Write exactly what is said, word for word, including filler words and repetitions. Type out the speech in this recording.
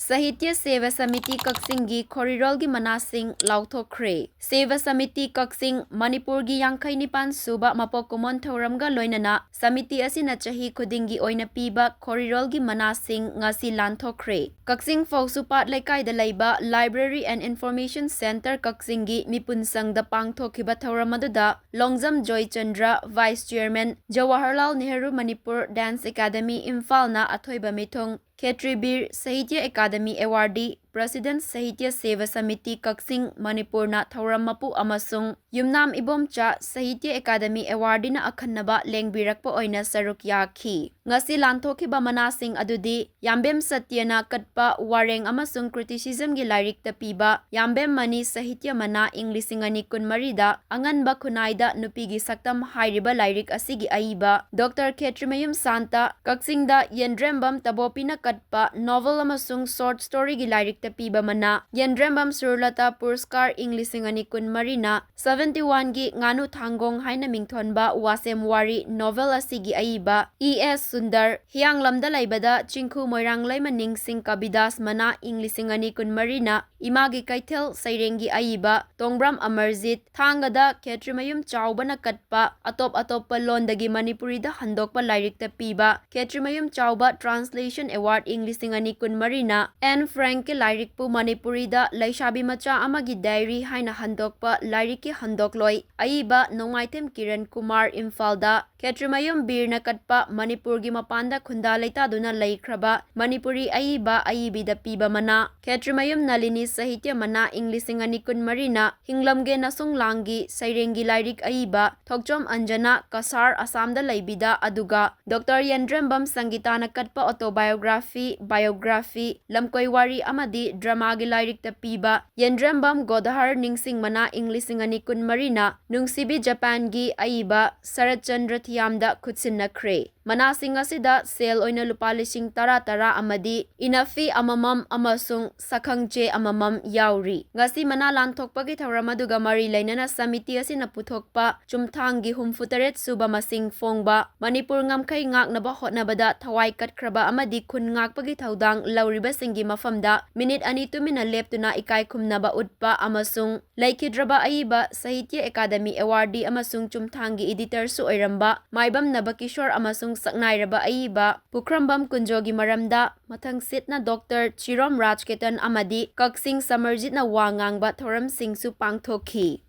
ꯁꯥꯍꯤꯇ꯭ꯌ ꯁꯦꯚꯥ ꯁꯃꯤꯇꯤ ꯀꯛꯆꯤꯡꯒꯤ ꯈꯣꯔꯤꯔꯣꯜꯒꯤ ꯃꯅꯥꯁꯤꯡ ꯂꯥꯎꯊꯣꯛꯈ꯭ꯔꯦ꯫ ꯁꯦꯚꯥ ꯁꯃꯤꯇꯤ ꯀꯛꯆꯤꯡ ꯃꯅꯤꯄꯨꯔꯒꯤ ꯌꯥꯡꯈꯩ ꯅꯤꯄꯥꯟ ꯁꯨꯕ ꯃꯄꯣꯛ ꯀꯨꯝꯑꯣꯟ ꯊꯧꯔꯝꯒ ꯂꯣꯏꯅꯅ ꯁꯃꯤꯇꯤ ꯑꯁꯤꯅ ꯆꯍꯤ ꯈꯨꯗꯤꯡꯒꯤ ꯑꯣꯏꯅ ꯄꯤꯕ ꯈꯣꯔꯤꯔꯣꯜꯒꯤ ꯃꯅꯥꯁꯤꯡ ꯉꯁꯤ ꯂꯥꯟꯊꯣꯛꯈ꯭ꯔꯦ꯫ ꯀꯛꯆꯤꯡ ꯐꯧꯁꯨꯄꯥꯠ ꯂꯩꯀꯥꯏꯗ ꯂꯩꯕ Library and Information Centre ꯀꯛꯆꯤꯡꯒꯤ ꯃꯤꯄꯨꯟ ꯁꯪꯗ ꯄꯥꯡꯊꯣꯛꯈꯤꯕ ꯊꯧꯔꯝ ꯑꯗꯨꯗ Longjam Joychandra, Vice Chairman, Jawaharlal Nehru Manipur Dance Academy ꯏꯝꯐꯥꯜꯅ ꯑꯊꯣꯏꯕ ꯃꯤꯊꯨꯡ, ꯈꯦꯇ꯭ꯔꯤꯕꯤꯔ ꯁꯥꯍꯤꯇ꯭ꯌ ꯑꯦꯀꯥꯗꯃꯤ ꯑꯦꯋꯥꯔꯗꯤ, President ꯁꯥꯍꯤꯇ꯭ꯌ ꯁꯦꯚꯥ ꯁꯃꯤꯇꯤ ꯀꯛꯆꯤꯡ ꯃꯅꯤꯄꯨꯔꯅ ꯊꯧꯔꯝ ꯃꯄꯨ ꯑꯃꯁꯨꯡ ꯌꯨꯝꯅꯥꯝ ꯏꯕꯣꯝꯆꯥ ꯁꯥꯍꯤꯇ꯭ꯌ ꯑꯦꯀꯥꯗꯃꯤ ꯑꯦꯋꯥꯔꯗꯤꯅ ꯑꯈꯟꯅꯕ ꯂꯦꯡꯕꯤꯔꯛꯄ ꯑꯣꯏꯅ ꯁꯔꯨꯛ ꯌꯥꯈꯤ꯫ ꯉꯁꯤ ꯂꯥꯟꯊꯣꯛꯈꯤꯕ ꯃꯅꯥꯁꯤꯡ ꯑꯗꯨꯗꯤ ꯌꯥꯝꯕꯦꯝ ꯁꯇ꯭ꯌꯅ ꯀꯠꯄ ꯋꯥꯔꯦꯡ ꯑꯃꯁꯨꯡ criticismꯒꯤ ꯂꯥꯏꯔꯤꯛꯇ ꯄꯤꯕ ꯌꯥꯝꯕꯦꯝ ꯃꯅꯤ ꯁꯥꯍꯤꯇ꯭ꯌ ꯃꯅꯥ ꯏꯪ ꯂꯤꯁꯤꯡ ꯑꯅꯤ ꯀꯨꯟꯃꯔꯤꯗ ꯑꯉꯟꯕ ꯈꯨꯟꯅꯥꯏꯗ ꯅꯨꯄꯤꯒꯤ ꯁꯛꯇꯝ ꯍꯥꯏꯔꯤꯕ ꯂꯥꯏꯔꯤꯛ ꯑꯁꯤꯒꯤ ꯑꯏꯕ ꯗꯣꯛꯇꯔ ꯈꯦꯇ꯭ꯔꯤꯃꯌꯨꯝ ꯁꯥꯟꯇ, ꯀꯛꯆꯤꯡꯗ ꯌꯦꯟꯗ꯭ꯔꯦꯝꯕꯝ ꯇꯕꯣꯄꯤꯅ ꯀꯠꯄ novel ꯑꯃꯁꯨꯡ short storyꯒꯤ ꯂꯥꯏꯔꯤꯛꯇ ꯄꯤꯕ ꯃꯅꯥ, ꯌꯦꯟꯗ꯭ꯔꯦꯝꯕꯝ ꯁꯨꯔꯂꯇꯥ ꯄꯨꯔꯁꯀꯥꯔ ꯏꯪ ꯂꯤꯁꯤꯡ ꯑꯅꯤ ꯀꯨꯟꯃꯔꯤꯅ seventy oneꯒꯤ ꯉꯥꯅꯨ ꯊꯥꯡꯒꯣꯡ ꯍꯥꯏꯅ ꯃꯤꯡꯊꯣꯟꯕ ꯋꯥꯁꯦꯝ ꯋꯥꯔꯤ novel ꯑꯁꯤꯒꯤ ꯑꯏꯕ ꯏ ꯑꯦꯁ ꯁꯨꯟꯗꯔ, ꯍꯤꯌꯥꯡꯂꯝꯗ ꯂꯩꯕꯗ ꯆꯤꯡꯈꯨ ꯃꯣꯏꯔꯥꯡ ꯂꯩꯃ ꯅꯤꯡꯁꯤꯡ ꯀꯕꯤꯗꯥꯁ ꯃꯅꯥ ꯏꯪ ꯂꯤꯁꯤꯡ ꯑꯅꯤ ꯀꯨꯟꯃꯔꯤꯅ ꯏꯃꯥꯒꯤ ꯀꯩꯊꯦꯜ ꯁꯩꯔꯦꯡꯒꯤ ꯑꯏꯕ ꯇꯣꯡꯕ꯭ꯔꯝ ꯑꯃꯔꯖꯤꯠ, ꯊꯥꯡꯒꯗ ꯈꯦꯇ꯭ꯔꯤꯃꯌꯨꯝ ꯆꯥꯎꯕꯅ ꯀꯠꯄ ꯑꯇꯣꯞ ꯑꯇꯣꯞꯄ ꯂꯣꯟꯗꯒꯤ ꯃꯅꯤꯄꯨꯔꯤꯗ ꯍꯟꯗꯣꯛꯄ ꯂꯥꯏꯔꯤꯛꯇ ꯄꯤꯕ ꯈꯦꯇ꯭ꯔꯤꯃꯌꯨꯝ ꯆꯥꯎꯕ Translation Award ꯏꯪ ꯂꯤꯁꯤꯡ ꯑꯅꯤ ꯀꯨꯟꯃꯔꯤꯅ ꯑꯦꯟ ꯐ꯭ꯔꯦꯡꯀꯤ ꯂꯥꯏꯔꯤꯛꯄꯨ ꯃꯅꯤꯄꯨꯔꯤꯗ ꯂꯩꯁꯥꯕꯤ ꯃꯆꯥ ꯑꯃꯒꯤ diary ꯍꯥꯏꯅ ꯍꯟꯗꯣꯛꯄ ꯂꯥꯏꯔꯤꯛꯀꯤ ꯍꯟꯗꯣꯛꯂꯣꯏ ꯑꯏꯕ ꯅꯣꯡꯃꯥꯏꯊꯦꯝ ꯀꯤꯔꯟ ꯀꯨꯃꯥꯔ ꯏꯝꯐꯥꯜꯗ ꯈꯦꯇ꯭ꯔꯤꯃꯌꯨꯝ ꯕꯤꯔꯅ ꯀꯠꯄ ꯃꯅꯤꯄꯨꯔꯒꯤ ꯃꯄꯥꯟꯗ ꯈꯨꯟꯗꯥ ꯂꯩꯇꯥꯗꯨꯅ ꯂꯩꯈ꯭ꯔꯕ ꯃꯅꯤꯄꯨꯔꯤ ꯑꯏꯕ ꯑꯏꯕꯤꯗ ꯄꯤꯕ ꯃꯅꯥ, ꯈꯦꯇ꯭ꯔꯤꯃꯌꯨꯝ ꯅꯂꯤꯅꯤ ꯁꯥꯍꯤꯇ꯭ꯌ ꯃꯅꯥ ꯏꯪ ꯂꯤꯁꯤꯡ ꯑꯅꯤ ꯀꯨꯟꯃꯔꯤꯅ ꯍꯤꯡꯂꯝꯒꯦ ꯅꯁꯨꯡ ꯂꯥꯡꯒꯤ ꯁꯩꯔꯦꯡꯒꯤ ꯂꯥꯏꯔꯤꯛ ꯑꯏꯕ ꯊꯣꯛꯆꯣꯝ ꯑꯟꯖꯅꯥ ꯀꯁꯥꯔ ꯑꯁꯥꯝꯗ ꯂꯩꯕꯤꯗ ꯑꯗꯨꯒ ꯗꯣꯛꯇꯔ ꯌꯦꯟꯗ꯭ꯔꯦꯝꯕꯝ ꯁꯪꯒꯤꯇꯥꯅ ꯀꯠꯄ autobiography, biography, ꯂꯝꯀꯣꯏ ꯋꯥꯔꯤ ꯑꯃꯗꯤ dramaꯒꯤ ꯂꯥꯏꯔꯤꯛꯇ ꯄꯤꯕ ꯌꯦꯟꯗ꯭ꯔꯦꯝꯕꯝ ꯒꯣꯗꯍꯔ ꯅꯤꯡꯁꯤꯡ ꯃꯅꯥ ꯏꯪ ꯂꯤꯁꯤꯡ ꯑꯅꯤ ꯀꯨꯟꯃꯔꯤꯅ ꯅꯨꯡꯁꯤꯕꯤ ꯖꯄꯥꯟꯒꯤ ꯑꯏꯕ ꯁꯔꯠꯆꯟꯗ꯭ꯔ ꯊꯤꯌꯥꯝꯗ ꯈꯨꯠꯁꯤꯟꯅꯈ꯭ꯔꯦ꯫ ꯃꯅꯥꯁꯤꯡ ꯑꯁꯤꯗ ꯁꯦꯜ ꯑꯣꯏꯅ ꯂꯨꯄꯥ ꯂꯤꯁꯤꯡ ꯇꯔꯥ ꯇꯔꯥ ꯑꯃꯗꯤ ꯏꯅꯐꯤ ꯑꯃꯃꯝ ꯑꯃꯁꯨꯡ ꯁꯛꯈꯪꯆꯦ ꯑꯃꯃꯝ ꯌꯥꯎꯔꯤ꯫ ꯉꯁꯤ ꯃꯅꯥ ꯂꯥꯟꯊꯣꯛꯄꯒꯤ ꯊꯧꯔꯝ ꯑꯗꯨꯒ ꯃꯔꯤ ꯂꯩꯅꯅ ꯁꯃꯤꯇꯤ ꯑꯁꯤꯅ ꯄꯨꯊꯣꯛꯄ ꯆꯨꯝꯊꯥꯡꯒꯤ ꯍꯨꯝꯐꯨꯇꯔꯦꯠ ꯁꯨꯕ ꯃꯁꯤꯡ ꯐꯣꯡꯕ ꯃꯅꯤꯄꯨꯔ ꯉꯝꯈꯩ ꯉꯥꯛꯅꯕ ꯍꯣꯠꯅꯕꯗ ꯊꯋꯥꯏ ꯀꯠꯈ꯭ꯔꯕ ꯑꯃꯗꯤ ꯈꯨꯟ ꯉꯥꯛꯄꯒꯤ ꯊꯧꯗꯥꯡ ꯂꯧꯔꯤꯕꯁꯤꯡꯒꯤ ꯃꯐꯝꯗ ꯃꯤꯅꯤꯠ ꯑꯅꯤ ꯇꯨꯃꯤꯟꯅ ꯂꯦꯞꯇꯨꯅ ꯏꯀꯥꯏ ꯈꯨꯝꯅꯕ ꯎꯠꯄ ꯑꯃꯁꯨꯡ ꯂꯩꯈꯤꯗ꯭ꯔꯕ ꯑꯏꯕ, ꯁꯥꯍꯤꯇ꯭ꯌ ꯑꯦꯀꯥꯗꯃꯤ ꯑꯦꯋꯥꯔꯗꯤ ꯑꯃꯁꯨꯡ ꯆꯨꯝꯊꯥꯡꯒꯤ ꯏꯗꯤꯇꯔꯁꯨ ꯑꯣꯏꯔꯝꯕ ꯃꯥꯏꯕꯝꯅꯕ ꯀꯤꯁꯣꯔ ꯑꯃꯁꯨꯡ ꯁꯛꯅꯥꯏꯔꯕ ꯑꯏꯕ ꯄꯨꯈ꯭ꯔꯝꯕꯝ ꯀꯨꯟꯖꯣꯒꯤ ꯃꯔꯝꯗ ꯃꯊꯪꯁꯤꯠꯅ ꯗꯣꯛꯇꯔ ꯆꯤꯔꯣꯝ ꯔꯥꯖꯀꯦꯇꯟ ꯑꯃꯗꯤ ꯀꯛꯆꯤꯡ ꯁꯃꯔꯖꯤꯠꯅ ꯋꯥ ꯉꯥꯡꯕ ꯊꯧꯔꯝꯁꯤꯡꯁꯨ ꯄꯥꯡꯊꯣꯛꯈꯤ꯫